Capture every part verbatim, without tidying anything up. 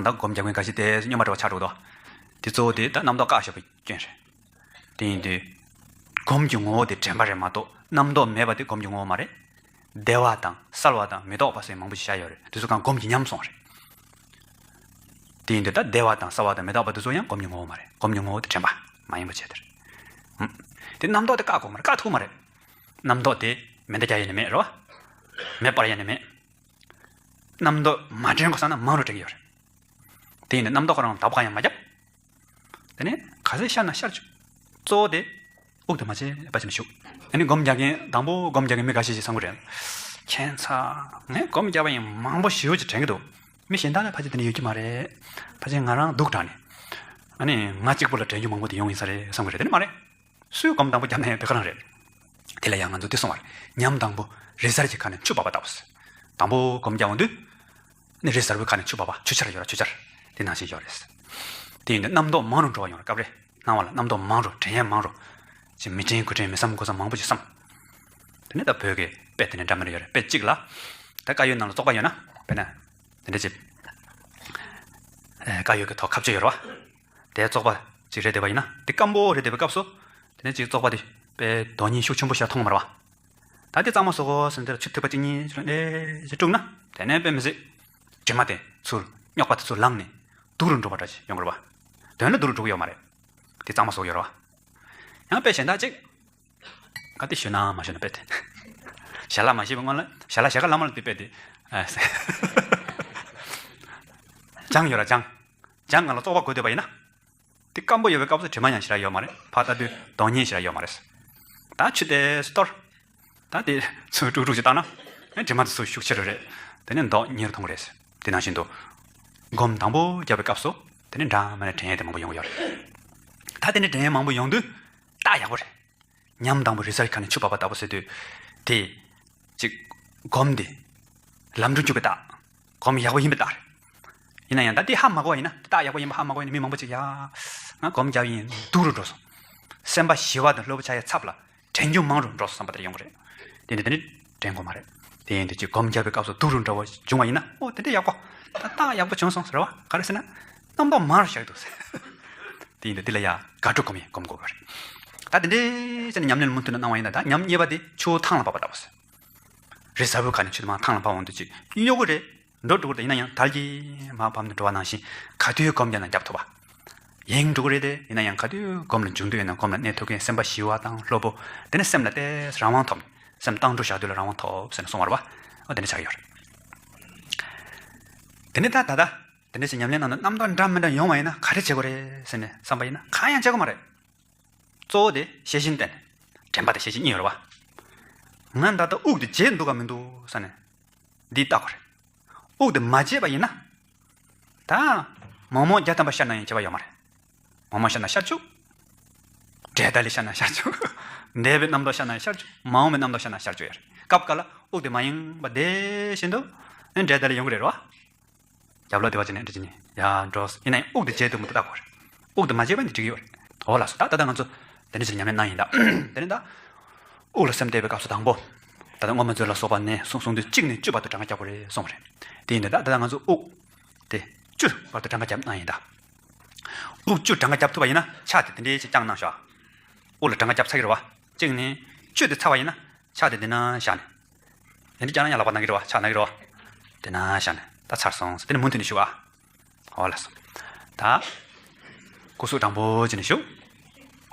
ད་སྒོམ་རྒྱག་མཁན་འགའ་ཞིག་དེ་སྨྱོན་པ་འདྲ་བ་ཆགས་འགྲོ་གི་འདུག་དེ་གཙོ་བོ་དེ་ད་རྣམ་རྟོག་བཀག་ཤེས་པའི་སྐྱོན་རེད། དེ་ཡིན་དུས། སྒོམ་གྱི་ངོ་བོ་དེ་དྲན་པ་རེད་མ་གཏོགས་རྣམ་རྟོག་མེད་པ་དེ་སྒོམ་གྱི་ངོ་བོ་མ་རེད། བདེ་བ་དང་གསལ་བ་དང་མི་རྟོག་པ་ཟེར་མང་པོ་ཞིག་བཤད་ཡོད་རེད། དེ་ཚོ་གང་སྒོམ་གྱི་ཉམས་སོང་རེད། དེ་ཡིན་དུས་ད་བདེ་བ་དང་གསལ་བ་དང་མི་རྟོག་པ་དེ་ཚོ་ཡང་སྒོམ་གྱི་ངོ་བོ་མ་རེད། སྒོམ་གྱི་ངོ་བོ་དེ་དྲན་པ་མ་ཡིན་པ་བྱས་དེ་རེད། ཧུམ། དེ་རྣམ་རྟོག་དེ་བཀག་དགོས་མ་རེད། བཀག་ཐུབ་མ་རེད། རྣམ་རྟོག་དེ་མེ་མདའ་རྒྱག་ཡ་ནི་མེད་རེད་བ། མེ་སྤར་ཡ་ནི་མེད། རྣམ་རྟོག་མ་དྲན་དགོས་བསམ་ན་མང་རུ་དྲན་གྱི་ཡོད་རེད། དེ་ཡིན་དུས་རྣམ་རྟོག་ཁོ་རང་ལ་བདག་པོ་གང་ཡང་མ་བརྒྱབ། དེ་ནས་ག་ཚོད་ཤར་ན་ཤར་བཅུག་གཙོ་བོ་དེ་དབུགས་དེ་མ་ཆད་པ་བྱས་ནས་བཞུགས། ཨ་ནི་སྒོམ་རྒྱག་མཁན་དང་པོ་སྒོམ་རྒྱག་མཁན་མི་འགའ་ཤས་ཤིག་བསམ་གི་རེད། ཁྱད་མཚར། ངས་སྒོམ་རྒྱག་པ་ཡིན་མང་པོ་ཞེ་པོ་ཅིག་དྲན་གྱི་འདུག་མི་གཞན་དག་ལ་ཕལ་ཆེར་དེ་འདྲ་ཡོད་ཀྱི་མ་རེད། ཕལ་ཆེར་ང་རང་སྡུག་དྲགས་ནས། ཨ་ནི་ང་གཅིག་པུ་ལ་དྲན་རྒྱུ་མང་པོ་དེ་ཡོང་ཡིན་ས་རེད་བསམ་གི་རེད། དེ་ནི་མ་རེད། སུས་སྒོམ་དང་པོ་བརྒྱབ་ན་ཡང་དེ་ག་རང་རེད། དེ་ལ་ཡང་ང་ཚོ་འདི་གསུངས་པ་རེད། ཉམས་དང་པོ་རི་གཟར་གྱི་ཁ་ནས་ཆུ་འབབ་པ་ལྟ་བུ་ཟེར། དང་པོ་སྒོམ་རྒྱག་འོང་དུས། ནི་རི་གཟར་བུའི་ཁ་ནས་ཆུ་འབབ་པ། ཆུ་ཆར་ཡོད་ར་ཆུ་ཆར། དེ་ནང་བཞིན་ཡོད་རེད། དེ་ཡིན་དུས་རྣམ་རྟོག་མང་རུ་འགྲོ་བ་ཡོང་ར། སྐབས་རེ་སྣང་བ་ལ་རྣམ་རྟོག་མང་རུ། དྲན་ཡས་མང་རུ། ཅིག་མི་དྲན་དགུ་དྲན་མི་བསམ་དགུ་བསམ་མང་པོ་ཞིག་བསམ། དེ་ནས་ད་བོད་ཀྱི་དཔེ་དེ་ནས་འདྲ་མི་འདྲ་ཡོད་རེད། དཔེ་གཅིག་ལ། ད་དཀར་ཡོལ་ནང་ལ་བཙོག་པ་ཡོད་ན། དཔེར་ན། དེ་འདྲ་ཅིག་ཨེ། དཀར་ཡོལ་གྱི་ཐོག་ཁ་གཅོད་ཡོད་རེད་བ། དེ་བཙོག་པ་ཅིག་རེད་བསྡད་པ་ཡིན་ན། དེ་སྐམ་པོ་རེད་བསྡད་པའི་སྐབས་སུ། དེ་ནས་ཅིག་བཙོག་པ་དེ་དཔེ་རྡོ་སྙིང་ཤུགས་ཆེན་པོ་ཞིག་མཐོང་མ་རེད་བ། ད་དེ་གཙང་མ་བཟོ་དགོས་ཟེར་ནས་དེ་ལ་ཆུ་ཐིགས་པ་གཅིག་གཉིས་ཅིག་ལ་ལེ་ཞིག་སྤྲུགས་ན། དེ་ནས་དཔེ་མི་སྲིད། དྲི་མ་དེ་ཚུར་རྙོག་པ་དེ་ཚུར་ལངས་ནས་སྡུག་རུ་འགྲོ་བ་འདྲ་ཞིག་ཡོང་གི་རེད་བ། དོན་ལ་སྡུག་རུ་འགྲོ་གི་ཡོད་མ་རེད། དེ་གཙང་མ་བཟོ་གི་ཡོད་རེད་བ། ཡང་དཔེ་གཞན་དག་ཅིག་ག་དེ་ཞུས་ན་མ་ཞུས་ན་དཔེ་དེ། ཞལ་ལག་མ་བཞེས་པའི་སྔོན་ལ་ཞལ་ལག་ཞལ་ཁ་ལ་མ་ལ་དེ་དཔེ་དེ། ཨ། ལྗང་ཡོད་ར་ལྗང་། ལྗང་ངང་ལ་བཙོག་པ་བགོས་བསྡད་པ་ཡིན་ན། དེ་སྐམ་པོ་ཡོད་པའི་སྐབས་སུ་དྲི་མ་ཡང་ཞེ་དྲག་ཡོད་མ་རེད། ཕར་ལྟ་དུས་གདོང་བརྙན་ཞེ་དྲག་ཡོད་མ་རེད། ད་ཆུ་དེ་གཏོར། ད་དེ་ཚུར་དཀྲུག་དཀྲུག་ཅིག་བཏང་ན། ཨེ། དྲི་མ་དེ་ཚུར་ཤུགས་ཆེ་རུ་རེད། དེ་ནས་མདོག་ཉེ་རུ་མཐོང་གི་རེད། དེ་ནང་བཞིན་དུ། སྒོམ་དང་པོ་བརྒྱབ་པའི་སྐབས་སུ། དེ་ནས་འདྲ་མི་འདྲ་དྲན་ཡས་དེ་མང་པོ་ཡོང་གི་ཡོད་རེད། ད་དེ་ནས་དྲན་ཡས་མང་པོ་ཡོང་དུས། རྟགས་ཡག་པོ་རེད། ཉམས་དང་པོ་རི་གཟར་གྱི་ཁ་ནས་ཆུ་འབབ་པ་ལྟ་བུ་ཟེར་དུས། དེ། ཅིག་སྒོམ་དེ། ལམ་འགྲོ་འཇུག་པའི་རྟགས། སྒོམ་ཡག་པོ་ཡིན་པའི་རྟགས་རེད། ཡིན་ན་ཡང་ད་དེ་ཧ་མ་གོ་བ་ཡིན་ན། རྟགས་ཡག་པོ་ཡིན་པ་ཧ་མ་གོ་བ་ཡིན་ན་མི་མང་པོ་ཅིག་ཡ། ང་སྒོམ་རྒྱབ་ཡིན་སྡུག་རུ་འགྲོ་སོང་། སེམས་པ་ཞི་བ་དང་སློབ་པོ་ཆགས་ཡ་ཚབ་ལ། དྲན་རྒྱུ་མང་རུ་འགྲོ་སོང་བསམ་པ་དེ་ཡོང་གི་རེད། དེ་ནི་དེ་ནི་དྲན་དགོས་མ་རེད། དེ་ཡིན་དུས་ཅིག་སྒོམ་རྒྱབ་པའི་སྐབས་སུ་སྡུག་རུ་འགྲོ་བ་བྱུང་བ་ཡིན་ན། ཨོ་དེ་འདྲ་ཡག་པོ། ད་རྟགས་ཡག་པོ་བྱུང་སོང་ཟེར་བ་ག་རེ་ཟེར་ན། རྣམ་རྟོག་མང་རུ་བཞག་འདུག་ཟེར། དེ་ཡིན་དུས་འདི་ལ་ཡ་དགག་སྒྲུབ་སྒོམ་ཡིན་སྒོམ་དགོས་པ་རེད། ད་དེ་འདྲའི་ཟེར་ནས་ཉམས་ལེན་མུ་མཐུད་ནས་གནང་བ་ཡིན་ན། ད་ཉམས་གཉིས་པ་དེ་ཆུ་བོ་ཐང་ལ་བབས་པ་ལྟ་བུ་ཟེར། རི་གཟར་བུའི་ཁ་ནས་ཆུ་དེ་མར་ཐང་ལ་བབས་འོང་དུས་ཅིག་གཡོ་གི་རེད། འགྲོ་འགྲོ་གི་རེད། ཡིན་ན་ཡང་དལ་གྱིས་མར་བབས་ནས་འགྲོ་བ་ནང་བཞིན་ག་དུས་སྒོམ་རྒྱག་ན་རྒྱབ་ཐུབ་པ། ཡེངས་འགྲོ་གི་རེད་དེ། ཡིན་ན་ཡང་ག་དུས་སྒོམ་ལ་འཇུག་འདོད་ཡིན་ན་སྒོམ་ལ་གནས་ཐུབ་མཁན། སེམས་པ་ཞི་བ་དང་སློབ་པོ། དེ་ནི་སེམས་ལ་ཏོག་ཙམ་རང་དབང་ཐོབ་ནས། སེམས་བཏང་འགྲོ་བཞག་དུས་ལ་རང་དབང་ཐོབ་ཟེར་ནས་གསུངས་པ་རེད་བ། ཨོ་དེ་འདྲ་ཆགས་ཀྱི་ཡོད་རེད། དེ་ནི་ད་ད་ལྟ་དེ་འདྲ་ཞིག་ཉམས་ལེན་གནང་ན་རྣམ་རྟོག་འདྲ་མི་འདྲ་ཡོང་བ་ཡིན་ན་ག་རེ་བྱེད་དགོས་རེད་ཟེར་ནས་བསམ་པ་ཡིན་ན། གང་ཡང་བྱེད་དགོས་མ་རེད། གཙོ་བོ་དེ་ཤེས་བཞིན་བསྟེན། དྲན་པ་དང་ཤེས་བཞིན་གཉིས་ཡོད་རེད་བ། ང་ད་ལྟ་དབུགས་དེ་བརྗེད་འདུག་ག་མི་འདུག་ཟེར་ནས་འདི་བལྟ་དགོས་རེད། དབུགས་དེ་མ་བརྗེད་པ་ཡིན་ན། ད་མོག་མོག་བརྒྱ་ཐམ་པ་ཤར་ན་ཡང་ཁྱད་པར་ཡོད་མ་རེད། མོག་མོག་ཤར་ན་ཤར་བཅུག་འབྲས་ལྡན་ལི་ཤར་ན་ཤར་བཅུག་འདས་པའི་རྣམ་རྟོག་ཤར་ན་ཤར་བཅུག་མ་འོངས་པའི་རྣམ་རྟོག་ཤར་ན་ཤར་བཅུག་ཡ་རེད། སྐབས་འགའ་ལ་དབུགས་དེ་མ་ཡེངས་པ་བདེ་བཞིན་དུ། ཨེ། འབྲས་ལྡན་ལི་ཡོང་གི་རེད་རོ། རྒྱབ་ལོག་བདེ་བ་ཅན་ནས་འདྲི་ཅི་ནི་ཡ་འགྲོ། ཡིན་ན་ཡང་དབུགས་དེ་བརྗེད་ཐུབ་མི་འདུག་ལྟ་དགོས་རེད། དབུགས་དེ་མ་བརྗེད་པ་ནི་འགྲིག་གི་ཡོད་རེད། འོ་ལགས་སོ། ད་ད་ལྟ་ང་ཚོ་དེ་འདྲ་ཞིག་ཉམས་ལེན་གནང་ཡིན་ད། དེ་ནི་ད། དབུགས་ལ་སེམས་གཏད་པའི་སྐབས་སུ་དང་པོ། ད་ལྟ་སྔོན་མ་ཚོས་ལ་སོགས་པ་ནས་གསུངས་གསུངས་དུས་གཅིག་ནས་བཅུ་བར་དུ་གྲངས་ཀ་རྒྱབ་དགོས་རེད་གསུངས་པ་རེད། དེ་ཡིན་དུས་ད་ད་ལྟ་ང་ཚོ་དབུགས་དེ་བཅུ་བར་དུ་གྲངས་ཀ་རྒྱབ་གནང་ཡིན་ད། དབུགས་བཅུ་གྲངས་ཀ་རྒྱབ་ཐུབ་པ་ཡིན་ན་ཕྱག་དེ་དེ་འདྲའི་ཞིག་བརྐྱངས་གནང་ཤོག་དབུགས་ལ་གྲངས་ཀ་རྒྱབ་ཚར་གྱི་རེད་བ། གཅིག་ནས་བཅུ་དེ་ཚར་བ་ཡིན་ན་ཕྱག་དེ་འདི་ན་བཞག་ནས། དེ་འདྲ་བརྐྱངས་ན་ཡང་ལག་པ་ན་གི་རེད་བ། ཕྱག་ན་གི་རེད་བ། དེ་ན་བཞག་ནས་ད་ཚར་སོང་ཟེར། དེ་ནས་མུ་མཐུད་ནས་བཞུགས་ཨ། འོ་ལགས་སོ། ད། སྐུ་གཟུགས་དྲང་པོ་བྱས་ནས་བཞུགས།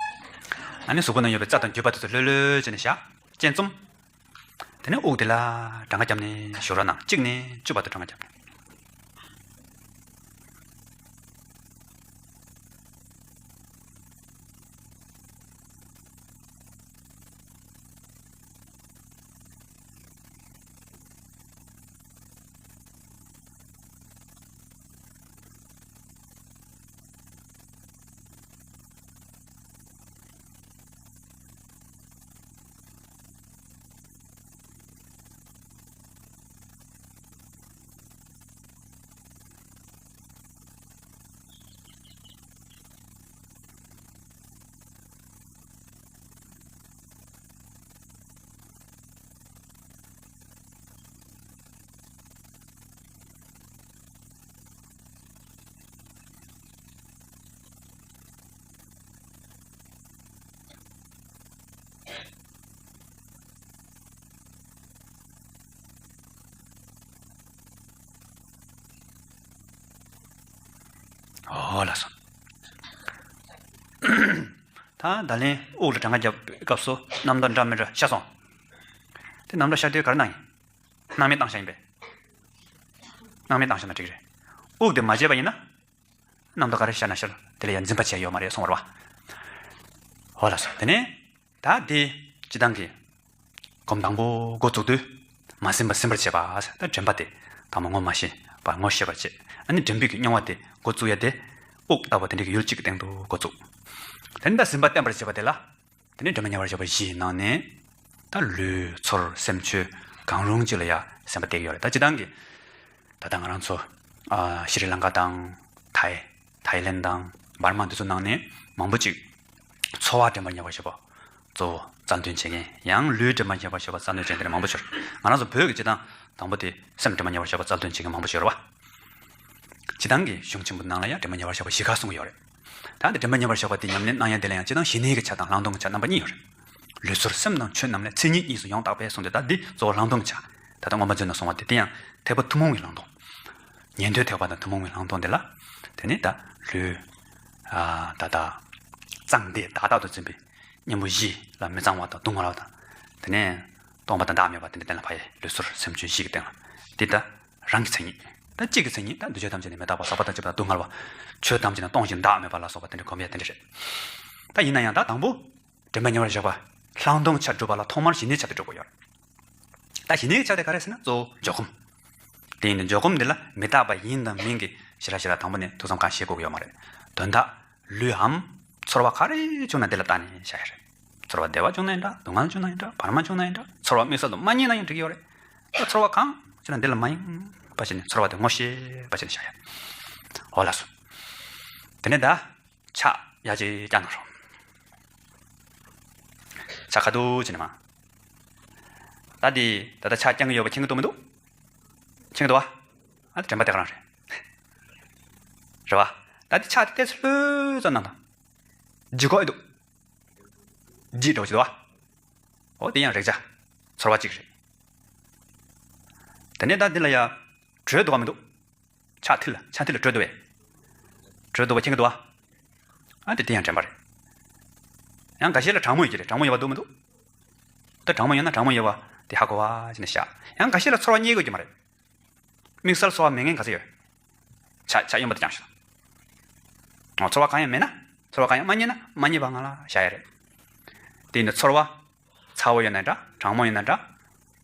ཨ་ནི་གཟུགས་པོ་ན་ཡོད་པའི་རྩ་དང་རྒྱུས་པ་དེ་ཚོ་ལྷོད་ལྷོད་བྱས་ནས་བཞག་སྤྱན་བཙུམ། དེ་ནས་དབུགས་དེ་ལ་གྲངས་ཀ་བརྒྱབ་ནས་བཞུགས་རོགས་གནང་། གཅིག་ནས་བཅུ་བར་དུ་གྲངས་ཀ་བརྒྱབ་ནས། ཨོ་ལགས་སོ། ད་ད་ལན་དབུགས་ལ་གྲངས་ཀ་རྒྱབ་པའི་སྐབས་སུ་རྣམ་རྟོག་འདྲ་མི་འདྲ་ཤར་སོང་། དེ་རྣམ་རྟོག་ཤར་དུས་ག་རེ་གནང་ཡིན། སྣང་མེད་བཏང་བཞག་ཡིན་པས། སྣང་མེད་བཏང་བཞག་ན་འགྲིག་རེད། དབུགས་དེ་མ་བརྗེད་པ་ཡིན་ན། རྣམ་རྟོག་ག་རེ་ཤར་ན་ཤར། དེ་ལ་ཡང་འཛིན་པ་བྱས་ཡོད་མ་རེད་གསུང་བ་རེད་བ། ཨོ་ལགས་སོ། དེ་ནས་ད་དེ་སྤྱི་བཏང་གི་སྒོམ་དང་པོ་འགོ་བཙུགས་དུས་མ་ཟིན་པ་ཟིན་པར་བྱེད་པ། ད་དྲན་པ་དེ་དང་པོ་ངོ་མ་ཤེས་པ་ངོ་ཤེས་པར་བྱེད། ཨ་ནི་དྲན་པའི་གི་མྱོང་བ་དེ་འགོ་བཙུགས་ཡ་དེ་དབུགས་ལྟ་བུ་དེ་འདྲའི་གི་ཡུལ་གཅིག་གི་སྟེང་དུ་འགོ་བཙུགས། དེ་ནས་ད་ཟིན་པ་བརྟན་པར་བྱེད་པ་དེ་ལ། དེ་ནས་དྲན་པ་ཉེ་བར་བཞག་པ་བཞིའི་ནང་ནས། ད་ལུས་ཚོར་སེམས་ཆོས་གང་རུང་གཅིག་ལ་ཡ་སེམས་པ་གཏད་ཀྱི་ཡོད་རེད། ད་སྤྱི་བཏང་གི་ད་ལྟ་ང་རང་ཚོ་ཨ་ཤྲི་ལང་ཀ་དང་ཐའི་ཐའི་ལེན་དང་འབར་མ་འདི་ཚོ་ནང་ནས་མང་པོ་ཅིག་ཚོར་བ་དྲན་པ་ཉེ་བར་བཞག་པ་གཙོ་བོ་རྩལ་འདོན་བྱེད་མཁན། ཡང་ལུས་དྲན་པ་ཉེ་བར་བཞག་པ་རྩལ་འདོན་བྱེད་མཁན་དེ་འདྲ་མང་པོ་ཅིག་ཡོད་རེད། ང་རང་ཚོ་བོད་ཀྱི་སྤྱི་བཏང་དང་པོ་དེ་སེམས་དྲན་པ་ཉེ་བར་བཞག་པ་རྩལ་འདོན་བྱེད་མཁན་མང་པོ་ཅིག་ཡོད་རེད་བ། སྤྱི་བཏང་གི་གཞུང་ཆེན་པོ་ནང་ལ་ཡང་དྲན་པ་ཉེ་བར་བཞག་པ་བཞི་ཀ་གསུང་གི་ཡོད་རེད། ད་འདི་དྲན་པ་ཉེ་བར་བཞག་པ་དེ་ཉམས་ལེན་གནང་ཡ་དེ་ལ་ཡང་སྤྱི་བཏང་ཞི་གནས་ཀྱི་ཆ་དང་ལྷག་མཐོང་གི་ཆ་རྣམ་པ་གཉིས་ཡོད་རེད། ལུས་ཚོར་སེམས་ནང་ཆོས་རྣམས་ལས་མཚན་ཉིད་གཉིས་སུ་ཡང་དག་པས་གསུངས་ཏེ། ད་འདི་གཙོ་བོ་ལྷག་མཐོང་གི་ཆ། ད་ལྟ་མངོན་པ་མཛོད་ནས་གསུངས་པ་དེ་དེ་ཡང་ཐེག་པ་ཐུན་མོང་གི་ལྷག་མཐོང་། ཉན་ཐོས་ཐེག་པ་དང་ཐུན་མོང་གི་ལྷག་མཐོང་དེ་ལ། དེ་ནི་ད་ལུས་ཨ་ད་ད་གཙང་བདེ་བདག་རྟག་ཏུ་འཛིན་པའི་གཉེན་པོ་བཞི་ལ་མི་གཙང་བ་དང་སྡུག་བསྔལ་བ་དང་། དེ་ནས་སྟོང་པ་དང་བདག་མེད་པ་དེ་འདྲ་གཏན་ལ་ཕབ་ཡས། ལུས་ཚོར་སེམས་ཆོས་བཞི་གི་སྟེང་ལ་འདི་ད། རང་གི་མཚན་ཉིད། ད་གཅིག་གི་མཚན་ཉིད་ད་འདུས་བྱས་ཐམས་ཅད་ནི་མི་རྟག་པ། ཟག་པ་དང་བཅས་པ་དང་སྡུག་བསྔལ་བ། ཆོས་ཐམས་ཅད་ནི་སྟོང་ཞིང་བདག་མེད་པ་ལ་སོགས་པ་དེ་འདྲ་གོམས་ཡ་དེ་འདྲ་རེད། ད་ཡིན་ན་ཡང་ད་དང་པོ་དྲན་པ་ཉེ་བར་བཞག་པ་ལྷག་མཐོང་ཆ་སྒྲུབ་པ་ལ་ཐོག་མར་ཞི་གནས་ཆ་དེ་སྒྲུབ་དགོས་ཡོད་རེད། ད་ཞི་གནས་ཆ་དེ་ག་རེ་ཟེར་ན་གཙོ་བོ་འཇོག་སྒོམ། དེ་ཡིན་དུས་འཇོག་སྒོམ་འདི་ལ་མི་རྟག་པ་ཡིན་དང་མིན་གྱི་ཞེ་དྲག་ཞེ་དྲག་དང་པོ་ནས་ཐུགས་བསམ་གང་བཞེས་དགོས་ཀྱི་ཡོད་མ་རེད། དོན་དག་ལུས་འམ། ཚོར་བ་ག་རེ་བྱུང་ན་དེ་ལ་བལྟས་ནས་བཞག་ཡ་རེད། ཚོར་བ་བདེ་བ་བྱུང་ན་ཡང་འདྲ། སྡུག་བསྔལ་བྱུང་ན་ཡང་འདྲ། བར་མ་བྱུང་ན་ཡང་འདྲ། ཚོར་བ་དམིགས་བསལ་དུ་མ་རྙེད་ན་ཡང་འགྲིག་གི་ཡོད་རེད། ད་ཚོར་བ་གང་བྱུང་ན་འདི་ལ་མ་ཡེངས་པ་བྱས་ནས་ཚོར་བ་དེ་ངོ་ཤེས་པ་བྱས་ནས་བཞག་ཡ། འོ་ལགས་སོ། དེ་ནས་ད་ཕྱག་ཡར་ཅིག་བརྐྱངས་གནང་རོགས། ཕྱག་ཁ་ཐུག་བྱས་ནས་མར། ད་འདི་ད་ལྟ་ཕྱག་བརྐྱང་གི་ཡོད་པ་མཁྱེན་གྱི་འདུག་མི་འདུག་མཁྱེན་གྱི་འདུག་བ། ཨ་དེ་དྲན་པ་དེ་ག་རང་རེད། རེད་བ། ད་འདི་ཕྱག་དེ་ཏོག་ཙམ་ལྷོད་ཙམ་གནང་དང་། ལྗིད་ཁོག་ཨེ་འདུག་ལྗིད་འགྲོ་གི་འདུག་བ། འོ་དེ་ཡང་རེག་བྱ། ཚོར་བ་གཅིག་རེད། དེ་ནས་ད་འདི་ལ་ཡ། དྲོད་འདུག་ག་མི་འདུག་ཕྱག་མཐིལ་ལ་ཕྱག་མཐིལ་ལ་དྲོད་འདུག་བས། དྲོད་འདུག་པ་མཁྱེན་གྱི་འདུག་བ། ཨ་དེ་དེ་ཡང་དྲན་པ་རེད། ཡང་འགའ་ཤས་ལ་གྲང་མོ་ཡོད་ཀྱི་རེད། གྲང་མོ་ཡོད་པ་འདུག་མི་འདུག་ད་གྲང་མོ་ཡོད་ན་གྲང་མོ་ཡོད་པ་དེ་ཧ་གོ་བ་བྱས་ནས་བཞག་ཡང་འགའ་ཤས་ལ་ཚོར་བ་རྙེད་དགོས་ཀྱི་མ་རེད། དམིགས་བསལ་ཚོར་བ་མེད་མཁན་ག་ཚོད་ཡོད། ཕྱག་ཕྱག་གཡོན་པ་དེ་བརྐྱངས་ཤོག་ཨོ་ཚོར་བ་གང་ཡང་མེད་ན། ཚོར་བ་གང་ཡང་མ་རྙེད་ན་མ་རྙེད་པ་ངང་ལ་བཞག་ཡ་རེད། དེ་ཡིན་དུས་ཚོར་བ། ཚ་བོ་ཡོད་ན་འདྲ། གྲང་མོ་ཡོད་ན་འདྲ།